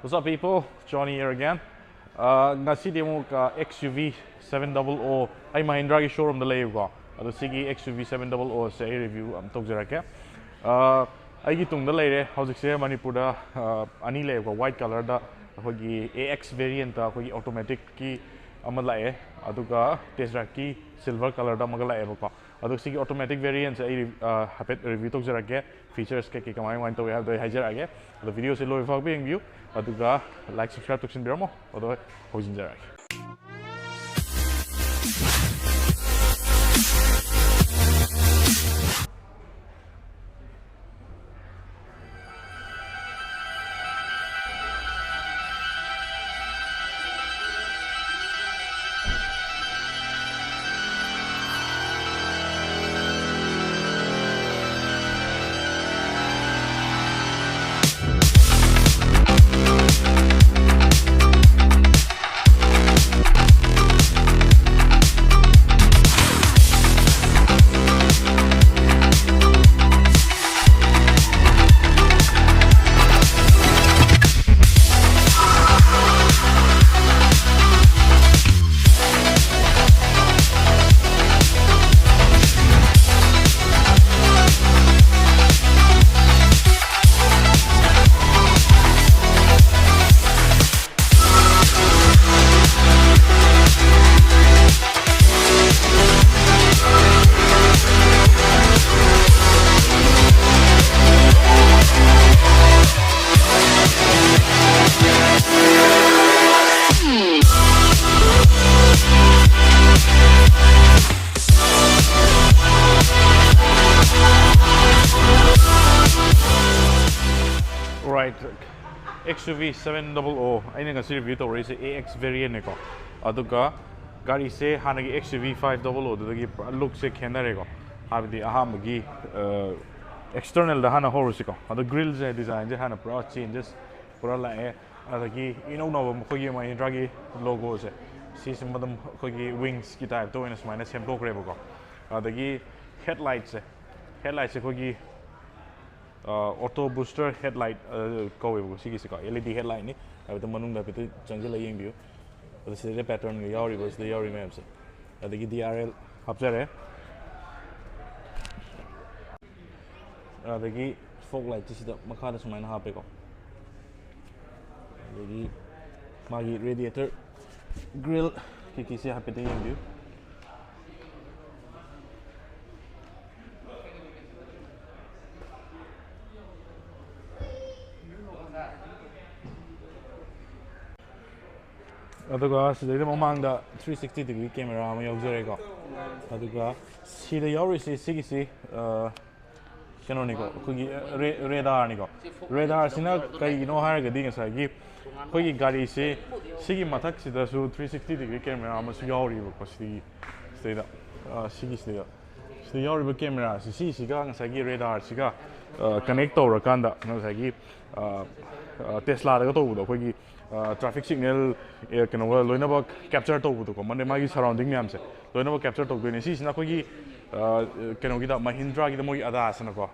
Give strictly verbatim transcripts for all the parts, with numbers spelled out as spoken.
What's up, people? Johnny here again. Uh, ꯉꯁꯤꯗꯤ ꯑꯃꯨꯛ uh, X U V seven double O, ꯑꯩ Mahindraꯒꯤ showroomꯗ ꯂꯩꯌꯦꯕꯀꯣ, ꯑꯗꯣ ꯁꯤꯒꯤ X U V seven double O ꯁꯦ ꯑꯩ review ꯑꯃ ꯇꯧꯖꯔꯛꯀꯦ꯫ Uh, ꯑꯩꯒꯤ ꯇꯨꯡꯗ ꯂꯩꯔꯦ ꯍꯧꯖꯤꯛꯁꯦ ꯃꯅꯤꯄꯨꯔꯗ uh, ꯑꯅꯤ ꯂꯩꯌꯦꯕꯀꯣ, white colourꯗ ꯑꯩꯈꯣꯏꯒꯤ A X variantꯇ ꯑꯩꯈꯣꯏꯒꯤ automaticꯀꯤ ꯑꯃ ꯂꯥꯛꯑꯦ, ꯑꯗꯨꯒ Test Driveꯀꯤ silver colourꯗ ꯑꯃꯒ ꯂꯥꯛꯑꯦꯕꯀꯣ꯫ ꯑꯗꯣ ꯁꯤꯒꯤ automatic variantꯁꯦ ꯑꯩ uh, ꯍꯥꯏꯐꯦꯠ review ꯇꯧꯖꯔꯛꯀꯦ꯫ Features ꯀꯩꯀꯩ ꯀꯃꯥꯏ ꯀꯃꯥꯏꯅ ꯇꯧꯋꯤ ꯍꯥꯏꯕꯗꯣ ꯑꯩ ꯍꯥꯏꯖꯔꯛꯑꯒꯦ꯫ ꯑꯗꯣ videoꯁꯦ ꯂꯣꯏꯕ ꯐꯥꯎꯕ ꯌꯦꯡꯕꯤꯌꯨ, ꯑꯗꯨꯒ like, subscribe ꯇꯧꯁꯤꯟꯕꯤꯔꯝꯃꯣ꯫ ꯑꯗꯣ ꯍꯧꯖꯤꯟꯖꯔꯛꯑꯒꯦ꯫ Right, X U V seven double O ꯑꯩꯅ ꯉꯁꯤ review ꯇꯧꯔꯛꯏꯁꯦ A X variantꯅꯦꯀꯣ꯫ ꯑꯗꯨꯒ ꯒꯥꯔꯤꯁꯦ ꯍꯥꯟꯅꯒꯤ X U V five double O ꯗꯨꯗꯒꯤ ꯄꯨꯔꯥ lookꯁꯦ ꯈꯦꯠꯅꯔꯦꯀꯣ꯫ ꯍꯥꯏꯕꯗꯤ ꯑꯍꯥꯟꯕꯒꯤ externalꯗ ꯍꯥꯟꯅ ꯍꯧꯔꯁꯤꯀꯣ꯫ ꯑꯗꯣ grillꯁꯦ, designꯁꯦ ꯍꯥꯟꯅ ꯄꯨꯔꯥ changes ꯄꯨꯔꯥ ꯂꯥꯛꯑꯦ꯫ ꯑꯗꯒꯤ ꯏꯅꯧ ꯅꯧꯕ ꯃꯈꯣꯏꯒꯤ Mahindraꯒꯤ logoꯁꯦ, ꯁꯤꯁꯤꯃ ꯑꯗꯨꯝ ꯑꯩꯈꯣꯏꯒꯤ wingsꯀꯤ typeꯇ ꯑꯣꯏꯅ ꯁꯨꯃꯥꯏꯅ ꯁꯦꯝꯗꯣꯛꯈ꯭ꯔꯦꯕꯀꯣ꯫ ꯑꯗꯒꯤ headlightꯁꯦ, headlightꯁꯦ ꯑꯩꯈꯣꯏꯒꯤ auto booster headlight ꯀꯧꯋꯦꯕꯀꯣ ꯁꯤꯒꯤꯁꯤꯀꯣ, L E ꯗꯤ ꯍꯦꯠꯂꯥꯏꯠꯅꯤ꯫ ꯍꯥꯏꯕꯗꯤ ꯃꯅꯨꯡꯗ ꯍꯥꯏꯐꯦꯠꯇ ꯆꯪꯁꯤꯜꯂꯒ ꯌꯦꯡꯕꯤꯌꯨ꯫ ꯑꯗ ꯁꯤꯗꯩꯗ ꯄꯦꯇꯔꯟꯒ ꯌꯥꯎꯔꯤꯕ, ꯁꯤꯗ ꯌꯥꯎꯔꯤ ꯃꯌꯥꯝꯁꯦ꯫ ꯑꯗꯒꯤ ꯗꯤ ꯑꯥꯔ ꯑꯦꯜ ꯍꯥꯞꯆꯔꯦ꯫ ꯑꯗꯒꯤ ꯐꯣꯛ ꯂꯥꯏꯠꯁꯤ ꯁꯤꯗ ꯃꯈꯥꯗ ꯁꯨꯃꯥꯏꯅ ꯍꯥꯞꯄꯦꯀꯣ꯫ ꯑꯗꯒꯤ ꯃꯥꯒꯤ ꯔꯦꯗꯤꯌꯦꯇꯔ ꯒ꯭ꯔꯤꯜ ꯀꯩꯀꯩꯁꯦ ꯍꯥꯏꯐꯦꯠꯇ ꯌꯦꯡꯕꯤꯌꯨ꯫ ꯑꯗꯨꯒ ꯁꯤꯗꯩꯗ ꯃꯃꯥꯡꯗ ꯊ꯭ꯔꯤ ꯁꯤꯛꯁꯇꯤ ꯗꯤꯒ꯭ꯔꯤ ꯀꯦꯃꯦꯔꯥ ꯑꯃ ꯌꯥꯎꯖꯔꯦꯀꯣ꯫ ꯑꯗꯨꯒ ꯁꯤꯗ ꯌꯥꯎꯔꯤꯁꯤ ꯁꯤꯒꯤꯁꯤ, ꯑ, ꯀꯩꯅꯣꯅꯤꯀꯣ, ꯑꯩꯈꯣꯏꯒꯤ ꯔꯦꯗꯥꯔꯅꯤꯀꯣ꯫ ꯔꯦꯗꯥꯔꯁꯤꯅ ꯀꯩꯒꯤꯅꯣ ꯍꯥꯏꯔꯒꯗꯤ ꯉꯁꯥꯏꯒꯤ ꯑꯩꯈꯣꯏꯒꯤ ꯒꯥꯔꯤꯁꯤ ꯁꯤꯒꯤ ꯃꯊꯛꯁꯤꯗꯁꯨ ꯊ꯭ꯔꯤ ꯁꯤꯛꯁꯇꯤ ꯗꯤꯒ꯭ꯔꯤ ꯀꯦꯃꯦꯔꯥ ꯑꯃꯁꯨ ꯌꯥꯎꯔꯤꯕꯀꯣ꯫ ꯁꯤꯒꯤ ꯁꯤꯗꯩꯗ, ꯑ, ꯁꯤꯒꯤꯁꯤꯗꯩꯗ ꯁꯤꯗ ꯌꯥꯎꯔꯤꯕ ꯀꯦꯃꯦꯔꯥꯁꯤ, ꯁꯤꯁꯤꯒ ꯉꯁꯥꯏꯒꯤ ꯔꯦꯗꯥꯔꯁꯤꯒ ꯀꯅꯦꯛ ꯇꯧꯔꯀꯥꯟꯗ ꯉꯁꯥꯏꯒꯤ, ꯑ, ꯑ, ꯇꯦꯁꯂꯥꯗꯒ ꯇꯧꯕꯗꯣ, ꯑꯩꯈꯣꯏꯒꯤ ꯇ꯭ꯔꯥꯐꯤꯛ ꯁꯤꯒꯅꯦꯜ ꯀꯩꯅꯣꯒ ꯂꯣꯏꯅꯃꯛ ꯀꯦꯞꯆꯔ ꯇꯧꯕꯗꯣꯀꯣ, ꯃꯥꯒꯤ ꯃꯥꯒꯤ ꯁꯔꯥꯎꯟꯗꯤꯡ ꯃꯌꯥꯝꯁꯦ ꯂꯣꯏꯅꯃꯛ ꯀꯦꯞꯆꯔ ꯇꯧꯗꯣꯏꯅꯦ꯫ ꯁꯤꯁꯤꯅ ꯑꯩꯈꯣꯏꯒꯤ, ꯑ, ꯀꯩꯅꯣꯒꯤꯗ, ꯃꯍꯤꯟꯗ꯭ꯔꯥꯒꯤꯗ ꯃꯣꯏꯒꯤ ꯑꯗꯥꯁꯤꯅꯀꯣ,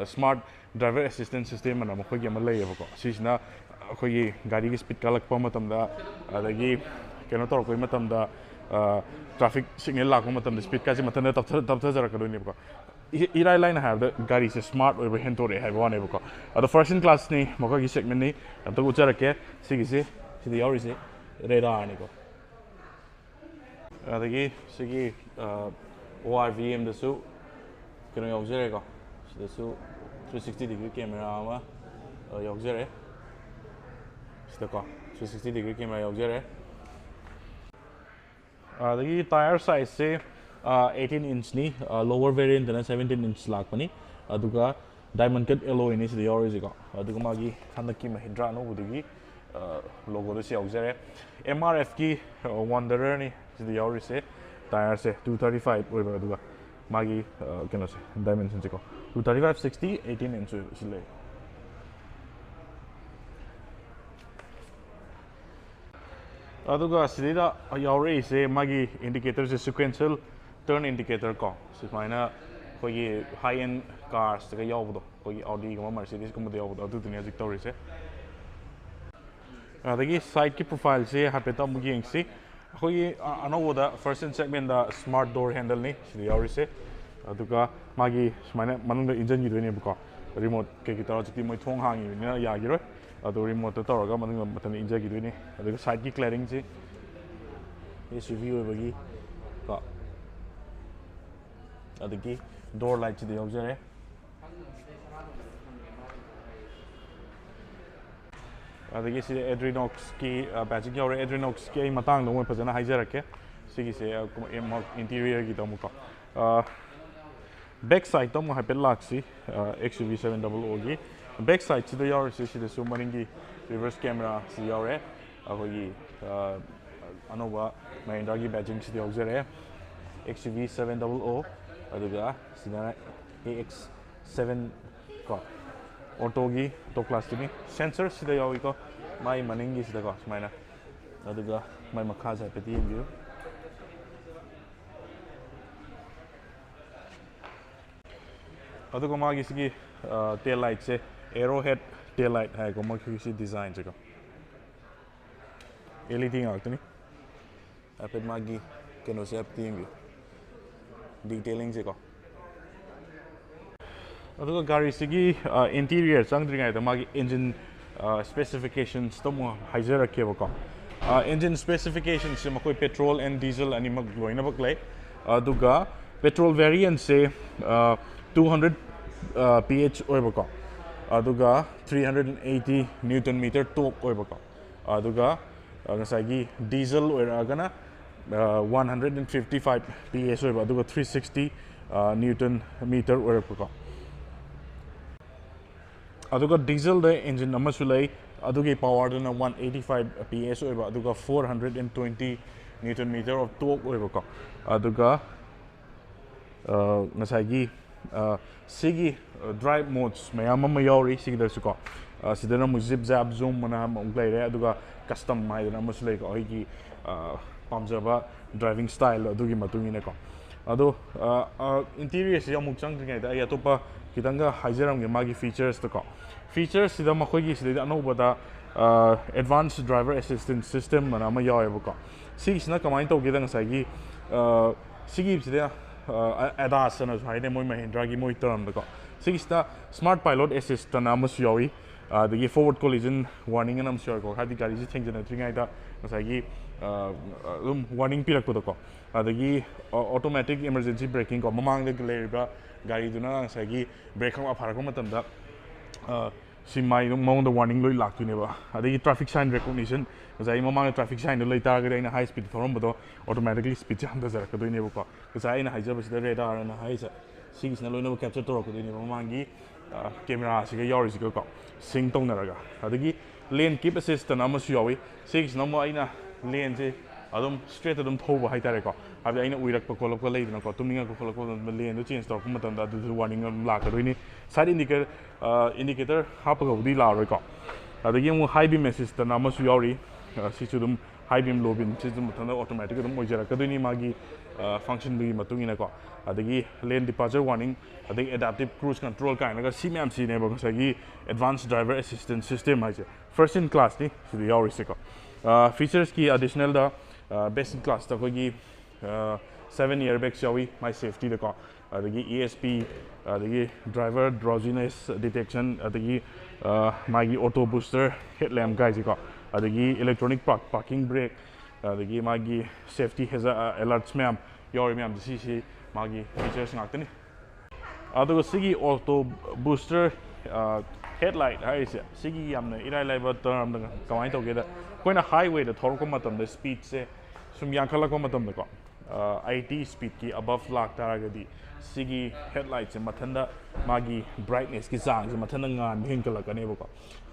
ꯁ꯭ꯃꯥꯔꯠ ꯗ꯭ꯔꯥꯏꯚꯔ ꯑꯦꯁꯤꯁꯇꯦꯟꯁ ꯁꯤꯁꯇꯦꯝ ꯑꯅ ꯃꯈꯣꯏꯒꯤ ꯑꯃ ꯂꯩꯌꯦꯕꯀꯣ꯫ ꯁꯤꯁꯤꯅ ꯑꯩꯈꯣꯏꯒꯤ ꯒꯥꯔꯤꯒꯤ ꯁ꯭ꯄꯤꯠ ꯀꯥꯜꯂꯛꯄ ꯃꯇꯝꯗ, ꯑꯗꯒꯤ ꯀꯩꯅꯣ ꯇꯧꯔꯛꯄꯩ ꯃꯇꯝꯗ, ꯇ꯭ꯔꯥꯐꯤꯛ ꯁꯤꯒꯅꯦꯜ ꯂꯥꯛꯄ ꯃꯇꯝꯗ ꯁ꯭ꯄꯤꯠꯀꯥꯁꯦ ꯃꯊꯟꯇ ꯇꯞꯊ-, ꯇꯞꯊꯖꯔꯛꯀꯗꯣꯏꯅꯦꯕꯀꯣ꯫ ꯏ-, ꯏꯔꯥꯏ ꯂꯥꯏꯅ ꯍꯥꯏꯔꯕꯗ ꯒꯥꯔꯤꯁꯦ ꯁ꯭ꯃꯥꯔꯠ ꯑꯣꯏꯕ ꯍꯦꯟꯗꯣꯔꯛꯑꯦ ꯍꯥꯏꯕ ꯋꯥꯅꯦꯕꯀꯣ꯫ ꯑꯗꯣ ꯐꯥꯔꯁ ꯏꯟ ꯀ꯭ꯂꯥꯁꯅꯤ, ꯃꯈꯣꯏꯒꯤ ꯁꯦꯒꯃꯦꯟꯅꯤ꯫ ꯑꯝꯇ ꯎꯠꯆꯔꯛꯀꯦ꯫ ꯁꯤꯒꯤꯁꯦ, ꯁꯤꯗ ꯌꯥꯎꯔꯤꯁꯦ ꯔꯦꯗꯥꯔꯅꯤꯀꯣ꯫ ꯑꯗꯒꯤ ꯁꯤꯒꯤ, ꯑ, ꯑꯣ ꯑꯥꯔ ꯚꯤ ꯑꯦꯝꯗꯁꯨ ꯀꯩꯅꯣ ꯌꯥꯎꯖꯔꯦꯀꯣ꯫ ꯁꯤꯗꯁꯨ ꯊ꯭ꯔꯤ ꯁꯤꯛꯁꯇꯤ ꯗꯤꯒ꯭ꯔꯤ ꯀꯦꯃꯦꯔꯥ ꯑꯃ, ꯑ, ꯌꯥꯎꯖꯔꯦ꯫ ꯁꯤꯗꯀꯣ, ꯊ꯭ꯔꯤ ꯁꯤꯛꯁꯇꯤ ꯗꯤꯒ꯭ꯔꯤ ꯀꯦꯃꯦꯔꯥ ꯌꯥꯎꯖꯔꯦ꯫ ꯑꯗꯒꯤ ꯇꯥꯌꯔ ꯁꯥꯏꯖꯁꯦ, ꯑ, ꯑꯩꯠꯇꯤꯟ ꯏꯟꯆꯅꯤ, ꯑ, ꯂꯣꯋꯔ ꯚꯦꯔꯤꯌꯦꯟꯇꯅ ꯁꯕꯦꯟꯇꯤꯟ ꯏꯟꯆ ꯂꯥꯛꯄꯅꯤ꯫ ꯑꯗꯨꯒ ꯗꯥꯏꯃꯟ ꯀꯠ ꯑꯦꯂꯣꯏꯅꯤ ꯁꯤꯗ ꯌꯥꯎꯔꯤꯁꯤꯀꯣ꯫ ꯑꯗꯨꯒ ꯃꯥꯒꯤ ꯍꯟꯗꯛꯀꯤ ꯃꯍꯤꯟꯗ꯭ꯔꯥ ꯑꯅꯧꯕꯗꯨꯒꯤ, ꯑ, ꯂꯣꯒꯣꯗꯁꯨ ꯌꯥꯎꯖꯔꯦ꯫ ꯑꯦꯝ ꯑꯥꯔ ꯑꯦꯐꯀꯤ, ꯑ, ꯋꯥꯟꯗꯔꯔꯅꯤ ꯁꯤꯗ ꯌꯥꯎꯔꯤꯁꯦ꯫ ꯇꯥꯌꯔꯁꯦ ꯇꯨ ꯊꯥꯔꯇꯤ ꯐꯥꯏꯚ ꯑꯣꯏꯕ, ꯑꯗꯨꯒ ꯃꯥꯒꯤ, ꯑ, ꯀꯩꯅꯣꯁꯦ, ꯗꯥꯏꯃꯦꯟꯁꯟꯁꯦꯀꯣ, two thirty five, sixty, eighteen inch ꯑꯣꯏꯕ ꯁꯤ ꯂꯩ꯫ ꯑꯗꯨꯒ ꯁꯤꯗꯩꯗ ꯌꯥꯎꯔꯛꯏꯁꯦ ꯃꯥꯒꯤ ꯏꯟꯗꯤꯀꯦꯇꯔꯁꯦ, ꯁꯤꯀ꯭ꯋꯦꯟꯁꯤꯌꯦꯜ ꯇꯔꯟ ꯏꯟꯗꯤꯀꯦꯇꯔ ꯀꯣ, ꯁꯨꯃꯥꯏꯅ ꯑꯩꯈꯣꯏꯒꯤ high end carsꯇꯒ ꯌꯥꯎꯕꯗꯣ, ꯑꯩꯈꯣꯏꯒꯤ Audiꯒꯨꯝꯕ Mercedesꯀꯨꯝꯕꯗ ꯌꯥꯎꯕꯗꯣ, ꯑꯗꯨꯗꯨꯅꯦ ꯍꯧꯖꯤꯛ ꯇꯧꯔꯤꯁꯦ꯫ ꯑꯗꯒꯤ sideꯀꯤ profileꯁꯦ ꯍꯥꯏꯐꯦꯠꯇ ꯑꯃꯨꯛ ꯌꯦꯡꯁꯤ꯫ ꯑꯩꯈꯣꯏꯒꯤ ꯑ- ꯑꯅꯧꯕꯗ first in segmentꯗ smart door handleꯅꯤ ꯁꯤꯗ ꯌꯥꯎꯔꯤꯁꯦ꯫ ꯑꯗꯨꯒ ꯃꯥꯒꯤ ꯁꯨꯃꯥꯏꯅ ꯃꯅꯨꯡꯗ ꯏꯟꯁꯤꯟꯈꯤꯗꯣꯏꯅꯦꯕꯀꯣ꯫ Remote ꯀꯩꯀꯩ ꯇꯧꯔ ꯍꯧꯖꯤꯛꯇꯤ ꯃꯣꯏ ꯊꯣꯡ ꯍꯥꯡꯉꯤꯕꯅꯤꯅ ꯌꯥꯈꯤꯔꯣꯏ꯫ ꯑꯗꯨ remoteꯇ ꯇꯧꯔꯒ ꯃꯅꯨꯡꯗ ꯃꯊꯟꯇ ꯏꯟꯖꯈꯤꯗꯣꯏꯅꯤ꯫ ꯑꯗꯨꯒ sideꯀꯤ claddingꯁꯤ SUV ꯑꯣꯏꯕꯒꯤ ꯀꯣ, ꯑꯗꯒꯤ door lightꯁꯤꯗ ꯌꯥꯎꯖꯔꯦ꯫ ꯑꯗꯒꯤ ꯁꯤꯗ Addrinoxꯀꯤ badging ꯌꯥꯎꯔꯦ꯫ Addrinoxꯀꯤ ꯑꯩ ꯃꯇꯥꯡꯗ ꯑꯃꯨꯛ ꯐꯖꯅ ꯍꯥꯏꯖꯔꯛꯀꯦ꯫ ꯁꯤꯒꯤꯁꯦ interiorꯒꯤꯗ ꯑꯃꯨꯛꯀꯣ꯫ Back sideꯇ ꯑꯃꯨꯛ ꯍꯥꯏꯐꯦꯠ ꯂꯥꯛꯁꯤ꯫ XUV seven double Oꯒꯤ back sideꯁꯤꯗ ꯌꯥꯎꯔꯤꯁꯦ, ꯁꯤꯗꯁꯨ ꯃꯅꯤꯡꯒꯤ reverse cameraꯁꯤ ꯌꯥꯎꯔꯦ꯫ ꯑꯩꯈꯣꯏꯒꯤ ꯑꯅꯧꯕ Mahindraꯒꯤ badgingꯁꯤꯗ ꯌꯥꯎꯖꯔꯦ, XUV seven double O꯫ ꯑꯗꯨꯒ ꯁꯤꯗꯅ AX seven ꯀꯣ, autoꯒꯤ top classꯇꯨꯅꯤ꯫ Sensorꯁꯤꯗ ꯌꯥꯎꯏꯀꯣ, ꯃꯥꯏ ꯃꯅꯤꯡꯒꯤꯁꯤꯗꯀꯣ ꯁꯨꯃꯥꯏꯅ꯫ ꯑꯗꯨꯒ ꯃꯥꯏ ꯃꯈꯥꯁꯦ ꯍꯥꯏꯐꯦꯠ ꯌꯦꯡꯕꯤꯌꯨ꯫ ꯑꯗꯨꯒ ꯃꯥꯒꯤ ꯁꯤꯒꯤ tail lightꯁꯦ, Arrowhead tail light ꯍꯥꯏꯀꯣ, ꯃꯈꯣꯏꯒꯤ ꯁꯤ designꯁꯦꯀꯣ꯫ LED ꯉꯥꯛꯇꯅꯤ꯫ ꯍꯥꯏꯐꯦꯠ ꯃꯥꯒꯤ ꯀꯩꯅꯣꯁꯦ ꯍꯥꯏꯐꯦꯠ ꯌꯦꯡꯕꯤꯌꯨ, detailingꯁꯦꯀꯣ꯫ ꯑꯗꯨꯒ ꯒꯥꯔꯤꯁꯤꯒꯤ interior ꯆꯪꯗ꯭ꯔꯤꯉꯩꯗ ꯃꯥꯒꯤ engine specificationsꯇꯣ ꯑꯃꯨꯛ ꯍꯥꯏꯖꯔꯛꯀꯦꯕꯀꯣ꯫ Engine specificationꯁꯦ ꯃꯈꯣꯏ petrol and diesel ꯑꯅꯤꯃꯛ ꯂꯣꯏꯅꯃꯛ ꯂꯩ꯫ ꯑꯗꯨꯒ petrol variantꯁꯦ two hundred PH ꯑꯣꯏꯕꯀꯣ, ꯑꯗꯨꯒ three hundred and eighty newton meter torque ꯑꯣꯏꯕꯀꯣ꯫ ꯑꯗꯨꯒ ꯉꯁꯥꯏꯒꯤ diesel ꯑꯣꯏꯔꯛꯑꯒꯅ one hundred and fifty five PS ꯑꯣꯏꯕ, ꯑꯗꯨꯒ three sixty newton meter ꯑꯣꯏꯔꯛꯄꯀꯣ꯫ ꯑꯗꯨꯒ dieselꯗ engine ꯑꯃꯁꯨ ꯂꯩ, ꯑꯗꯨꯒꯤ powerꯗꯨꯅ one eighty five PS ꯑꯣꯏꯕ, ꯑꯗꯨꯒ four hundred and twenty newton meter of torque ꯑꯣꯏꯕꯀꯣ꯫ ꯑꯗꯨꯒ ꯉꯁꯥꯏꯒꯤ ꯁꯤꯒꯤ drive modes ꯃꯌꯥꯝ ꯑꯃ ꯌꯥꯎꯔꯤ ꯁꯤꯒꯤꯗꯁꯨꯀꯣ꯫ ꯁꯤꯗꯅ ꯑꯃꯨꯛ zip zap zoom ꯑꯅ ꯑꯃꯨꯛ ꯂꯩꯔꯦ, ꯑꯗꯨꯒ custom ꯍꯥꯏꯗꯅ ꯑꯃꯁꯨ ꯂꯩꯀꯣ, ꯑꯩꯒꯤ ꯄꯥꯝꯖꯕ driving style ꯑꯗꯨꯒꯤ ꯃꯇꯨꯡ ꯏꯟꯅꯀꯣ꯫ ꯑꯗꯣ ꯏꯟꯇꯤꯔꯤꯌꯔꯁꯤ ꯑꯃꯨꯛ ꯆꯪꯗ꯭ꯔꯤꯉꯩꯗ ꯑꯩ ꯑꯇꯣꯞꯄ ꯈꯤꯇꯪꯒ ꯍꯥꯏꯖꯔꯝꯒꯦ ꯃꯥꯒꯤ ꯐꯤꯆꯔꯁꯇꯀꯣ꯫ ꯐꯤꯆꯔꯁꯤꯗ ꯃꯈꯣꯏꯒꯤ ꯁꯤꯗꯩꯗ ꯑꯅꯧꯕꯗ ꯑꯦꯗꯚꯥꯟꯁ ꯗ꯭ꯔꯥꯏꯚꯔ ꯑꯦꯁꯤꯁꯇꯦꯟꯁ ꯁꯤꯁꯇꯦꯝ ꯑꯅ ꯑꯃ ꯌꯥꯎꯋꯦꯕꯀꯣ꯫ ꯁꯤꯒꯤꯁꯤꯅ ꯀꯃꯥꯏꯅ ꯇꯧꯒꯦꯗ ꯉꯁꯥꯏꯒꯤ ꯁꯤꯒꯤꯁꯤꯗ ꯑꯦꯗꯥꯁ ꯑꯅꯁꯨ ꯍꯥꯏꯅꯩ ꯃꯣꯏ ꯃꯍꯤꯟꯗ꯭ꯔꯥꯒꯤ ꯃꯣꯏ ꯇꯔꯝꯗꯀꯣ꯫ ꯁꯤꯒꯤꯁꯤꯗ ꯁ꯭ꯃꯥꯔꯠ ꯄꯥꯏꯂꯣꯠ ꯑꯦꯁꯤꯁꯇꯅ ꯑꯃꯁꯨ ꯌꯥꯎꯏ꯫ ꯑꯗꯒꯤ ꯐꯣꯔꯋꯥꯔꯗ ꯀꯣꯂꯤꯖꯟ ꯋꯥꯔꯅꯤꯡ ꯑꯅ ꯑꯃꯁꯨ ꯌꯥꯎꯏꯀꯣ꯫ ꯍꯥꯏꯗꯤ ꯒꯥꯔꯤꯁꯦ ꯊꯦꯡꯖꯤꯟꯅꯗ꯭ꯔꯤꯉꯩꯗ ꯉꯁꯥꯏꯒꯤ ꯑꯗꯨꯝ ꯋꯥꯔꯅꯤꯡ ꯄꯤꯔꯛꯄꯗꯣꯀꯣ꯫ ꯑꯗꯒꯤ ꯑꯣꯇꯣꯃꯦꯇꯤꯛ ꯏꯃꯔꯖꯦꯟꯁꯤ ꯕ꯭ꯔꯦꯀꯤꯡ ꯀꯣ, ꯃꯃꯥꯡꯗ ꯂꯩꯔꯤꯕ ꯒꯥꯔꯤꯗꯨꯅ ꯉꯁꯥꯏꯒꯤ ꯕ꯭ꯔꯦꯛ ꯈꯪꯐꯥ ꯐꯥꯔꯛꯄ ꯃꯇꯝꯗ ꯁꯤ ꯃꯥꯏ ꯑꯗꯨꯝ ꯃꯉꯣꯟꯗ ꯋꯥꯔꯅꯤꯡ ꯂꯣꯏ ꯂꯥꯛꯇꯣꯏꯅꯦꯕ꯫ ꯑꯗꯒꯤ ꯇ꯭ꯔꯥꯐꯤꯛ ꯁꯥꯏꯟ ꯔꯦꯀꯣꯛꯅꯤꯁꯟ, ꯉꯁꯥꯏꯒꯤ ꯃꯃꯥꯡꯗ ꯇ꯭ꯔꯥꯐꯤꯛ ꯁꯥꯏꯟꯗꯣ ꯂꯩꯇꯥꯔꯒꯗꯤ ꯑꯩꯅ ꯍꯥꯏ ꯁ꯭ꯄꯤꯗ ꯊꯧꯔꯝꯕꯗꯣ ꯑꯣꯇꯣꯃꯦꯇꯤꯛꯂꯤ ꯁ꯭ꯄꯤꯗꯁꯦ ꯍꯟꯊꯖꯔꯛꯀꯗꯣꯏꯅꯦꯕꯀꯣ꯫ ꯉꯁꯥꯏ ꯑꯩꯅ ꯍꯥꯏꯖꯕꯁꯤꯗ ꯔꯦꯗꯥꯔ ꯑꯅ ꯍꯥꯏꯔꯤꯁꯦ ꯁꯤꯒꯤꯁꯤꯅ ꯂꯣꯏꯅꯃꯛ ꯀꯦꯞꯆꯔ ꯇꯧꯔꯛꯀꯗꯣꯏꯅꯦꯕ꯫ ꯃꯃꯥꯡꯒꯤ ꯀꯦꯃꯦꯔꯥꯁꯤꯒ ꯌꯥꯎꯔꯤꯁꯤꯒꯀꯣ ꯁꯤꯡ ꯇꯧꯅꯔꯒ꯫ ꯑꯗꯒꯤ ꯂꯦꯟ ꯀꯤꯞ ꯑꯦꯁꯤꯁꯇꯅ ꯑꯃꯁꯨ ꯌꯥꯎꯏ꯫ ꯁꯤꯒꯤꯁꯤꯅ ꯑꯃꯨꯛ ꯑꯩꯅ ꯂꯦꯟꯁꯦ ꯑꯗꯨꯝ ꯁ꯭ꯇ꯭ꯔꯦꯠ ꯑꯗꯨꯝ ꯊꯧꯕ ꯍꯥꯏꯇꯥꯔꯦꯀꯣ꯫ ꯍꯥꯏꯕꯗꯤ ꯑꯩꯅ ꯎꯏꯔꯛꯄ ꯈꯣꯠꯂꯛꯄ ꯂꯩꯗꯅꯀꯣ, ꯇꯨꯝꯅꯤꯡꯉꯛꯄ ꯈꯣꯠꯂꯛꯄ ꯃꯇꯝꯗ ꯂꯦꯟꯗꯣ ꯆꯦꯟꯖ ꯇꯧꯔꯛꯄ ꯃꯇꯝꯗ ꯑꯗꯨꯁꯨ ꯋꯥꯔꯅꯤꯡ ꯑꯗꯨꯝ ꯂꯥꯛꯀꯗꯣꯏꯅꯤ꯫ ꯁꯥꯏꯠ ꯏꯟꯗꯤꯀꯦꯇꯔ ꯏꯟꯗꯤꯀꯦꯇꯔ ꯍꯥꯞꯄꯒꯕꯨꯗꯤ ꯂꯥꯛꯑꯔꯣꯏꯀꯣ꯫ ꯑꯗꯒꯤ ꯑꯃꯨꯛ ꯍꯥꯏ ꯕꯤꯝ ꯑꯦꯁꯤꯁꯇꯅ ꯑꯃꯁꯨ ꯌꯥꯎꯔꯤ꯫ ꯁꯤꯁꯨ ꯑꯗꯨꯝ ꯍꯥꯏ ꯕꯤꯝ ꯂꯣ ꯕꯤꯝꯁꯤꯁꯨ ꯃꯊꯟꯇ ꯑꯣꯇꯣꯃꯦꯇꯤꯛ ꯑꯗꯨꯝ ꯑꯣꯏꯖꯔꯛꯀꯗꯣꯏꯅꯤ ꯃꯥꯒꯤ ꯐꯪꯁꯟꯗꯨꯒꯤ ꯃꯇꯨꯡ ꯏꯟꯅꯀꯣ꯫ ꯑꯗꯒꯤ ꯂꯦꯟ ꯗꯤꯄꯥꯔꯆꯔ ꯋꯥꯔꯅꯤꯡ, ꯑꯗꯒꯤ ꯑꯦꯗꯥꯞꯇꯤꯞ ꯀ꯭ꯔꯨꯖ ꯀꯟꯇ꯭ꯔꯣꯜ ꯀꯥꯏꯅꯒ ꯁꯤ ꯃꯌꯥꯝꯁꯤꯅꯦꯕ ꯉꯁꯥꯏꯒꯤ ꯑꯦꯗꯚꯥꯟꯁ ꯗ꯭ꯔꯥꯏꯚꯔ ꯑꯦꯁꯤꯁꯇꯦꯟꯁ ꯁꯤꯁꯇꯦꯝ ꯍꯥꯏꯁꯦ꯫ ꯐꯥꯔꯁ ꯏꯟ ꯀ꯭ꯂꯥꯁꯅꯤ ꯁꯤꯗ ꯌꯥꯎꯔꯤꯁꯦꯀꯣ꯫ ꯐꯤꯆꯔꯁꯀꯤ ꯑꯦꯗꯤꯁꯅꯦꯜꯗ ꯕꯦꯁ ꯏꯟ ꯀ꯭ꯂꯥꯁꯇ ꯑꯩꯈꯣꯏꯒꯤ ꯁꯚꯦꯟ ꯏꯌꯔ ꯕꯦꯒꯁ ꯌꯥꯎꯏ ꯃꯥꯏ ꯁꯦꯐꯇꯤꯗꯀꯣ꯫ ꯑꯗꯒꯤ ꯏ ꯑꯦꯁ ꯄꯤ, ꯑꯗꯒꯤ ꯗ꯭ꯔꯥꯏꯚꯔ ꯗ꯭ꯔꯣꯖꯤꯅꯦꯁ ꯗꯤꯇꯦꯛꯁꯟ, ꯑꯗꯒꯤ ꯃꯥꯒꯤ ꯑꯣꯇꯣ ꯕꯨꯁꯇꯔ ꯍꯦꯗ ꯂꯦꯝꯞ ꯀꯥꯏꯁꯦꯀꯣ꯫ ꯑꯗꯒꯤ ꯏꯂꯦꯛꯇ꯭ꯔꯣꯅꯤꯛ ꯄꯥꯔꯀꯤꯡ ꯕ꯭ꯔꯦꯛ, ꯑꯗꯒꯤ ꯃꯥꯒꯤ ꯁꯦꯐꯇꯤ ꯍꯦꯖꯥꯔꯠ ꯑꯦꯂꯔꯠꯁ ꯃꯌꯥꯝ ꯌꯥꯎꯔꯤ ꯃꯌꯥꯝꯁꯦ ꯁꯤꯁꯤ ꯃꯥꯒꯤ ꯐꯤꯆꯔꯁ ꯉꯥꯛꯇꯅꯤ꯫ ꯑꯗꯨꯒ ꯁꯤꯒꯤ ꯑꯣꯇꯣ ꯕꯨꯁꯇꯔ ꯍꯦꯗ ꯂꯥꯏꯠ ꯍꯥꯏꯔꯤꯁꯦ ꯁꯤꯒꯤ ꯌꯥꯝꯅ ꯏꯔꯥꯏ ꯂꯥꯏꯕ ꯇꯔꯝꯗ ꯀꯃꯥꯏꯅ ꯇꯧꯒꯦꯗ, ꯑꯩꯈꯣꯏꯅ ꯍꯥꯏꯋꯦꯗ ꯊꯧꯔꯛꯄ ꯃꯇꯝꯗ ꯁ꯭ꯄꯤꯗꯁꯦ ꯁꯨꯝ ꯌꯥꯡꯈꯠꯂꯛꯄ ꯃꯇꯝꯗꯀꯣ, ꯑꯩꯠꯇꯤ ꯁ꯭ꯄꯤꯗꯀꯤ ꯑꯕꯞ ꯂꯥꯛꯇꯥꯔꯒꯗꯤ ꯁꯤꯒꯤ ꯍꯦꯗ ꯂꯥꯏꯠꯁꯦ ꯃꯊꯟꯇ ꯃꯥꯒꯤ ꯕ꯭ꯔꯥꯏꯠꯅꯦꯁꯀꯤ ꯆꯥꯡꯁꯦ ꯃꯊꯟꯇ ꯉꯥꯟꯕ ꯍꯦꯟꯒꯠꯂꯛꯀꯅꯦꯕꯀꯣ꯫